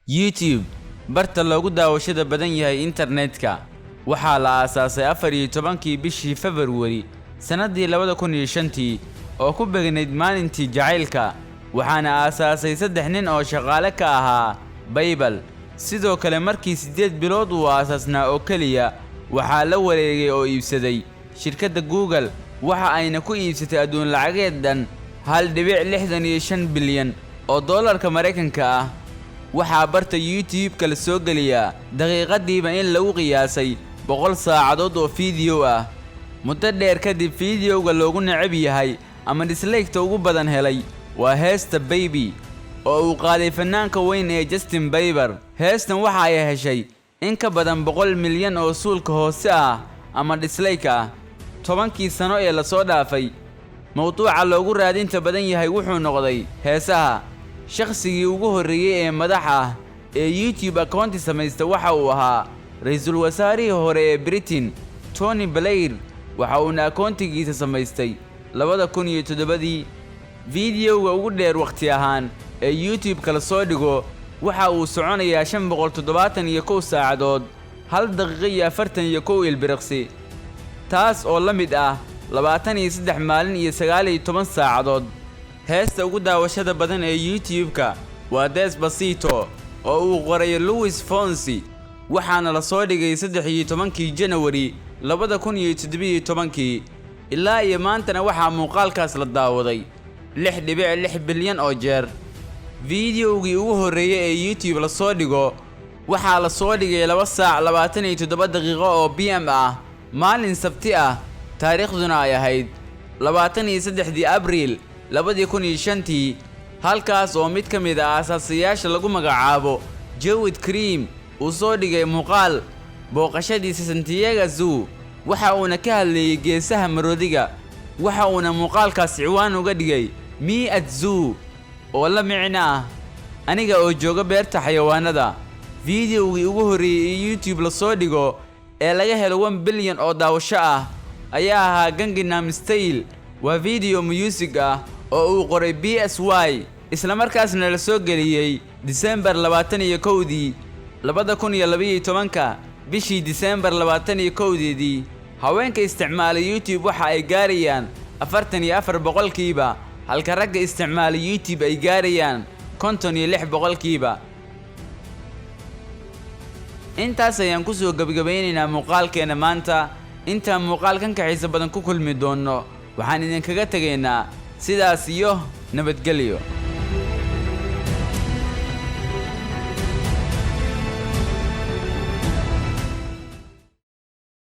YouTube, barta loogu daawashada badan yahay internetka, waxaa la aasaasay 14-kii bishii Februari sannaddii 2005-tii, oo ku beegnayd maalintii jacaylka, waxaana aasaasay saddex nin oo shaqaale ka ahaa PayPal. Sidoo kale, markii 8 bilood uu aasaasnaa oo keliya, waxaa la wareegay oo iibsaday shirkadda Google, waxa ayna ku iibsatay adduun lacageed dhan 1.65 bilyan oo doolarka Maraykanka ah. Waxaa barta YouTube-ka la soo geliyaa daqiiqadiiba in lagu qiyaasay 100 saacadood oo fiidiyow ah. Muddo dheer kadib, fiidiyowga loogu necab yahay ama dislike-ta ugu badan helay waa heesta Baby oo uu qaaday fanaanka weyn ee Justin Bieber. Heestan waxa ay heshay in ka badan 100 milyan oo suulka hoose ah ama dislike ah. 10-kii sano ee lasoo dhaafay, mowduuca loogu raadinta badan yahay wuxuu noqday heesaha. Shakhsigii ugu horreeyey ee madax ah ee YouTube account-i samaysta waxa uu ahaa ra-iisul wasaarihii hore ee Britain, Tony Blair, waxa uuna account-igiisa samaystay 2007-dii. Fiidiyowga ugu dheer wakhti ahaan ee YouTube-ka la soo dhigo waxa uu soconayaa 571 saacadood, 1 daqiiqo iyo 41 ilbiriqsi, taas oo la mid ah 23 maalin iyo 19 saacadood. Heesta ugu daawashada badan ee YouTube-ka waa Despacito oo uu qoray Luis Fonsi, waxaana la soo dhigay 13-kii Janawari 2017-kii. Ilaa iyo maantana waxaa muuqaalkaas la daawaday 6.6 bilyan oo jeer. Fiidiyowgii ugu horreeyey ee YouTube la soo dhigo waxaa la soo dhigay 2 saac 27 daqiiqo oo PM ah, maalin Sabti ah, taariikhduna ay ahayd 23-dii Abriil 2005-tii, halkaas oo mid ka mid ah aasaasayaasha lagu magacaabo Jawed Karim uu soo dhigay muuqaal booqashadiisa Santiago Zoo, waxa uuna ka hadlayay geesaha maroodiga, waxa uuna muuqaalkaas ciwaan uga dhigay "Me at Zoo", oo la micno ah aniga oo jooga beerta xayawaanada. Fiidiyowgii ugu horreeyey ee YouTube la soo dhigo ee laga helo 1 bilyan oo daawasho ah ayaa ahaa Gangnam Style. Waa video music ah oo uu qoray PSY, islamarkaasna la soo geliyey Disembar 21-dii 2012-ka. Bishii Disembar 21-deedii, haweenka isticmaala YouTube waxa ay gaarayaan 44%, halka ragga isticmaala YouTube ay gaarayaan 56%. Intaas ayaan kusoo gebgabaynaynaa muuqaalkeena maanta. Intaan muuqaalkan ka xiiso badan ku kulmi doonno, waxaan idinkaga tegaynaa sidaas iyo nabadgelyo.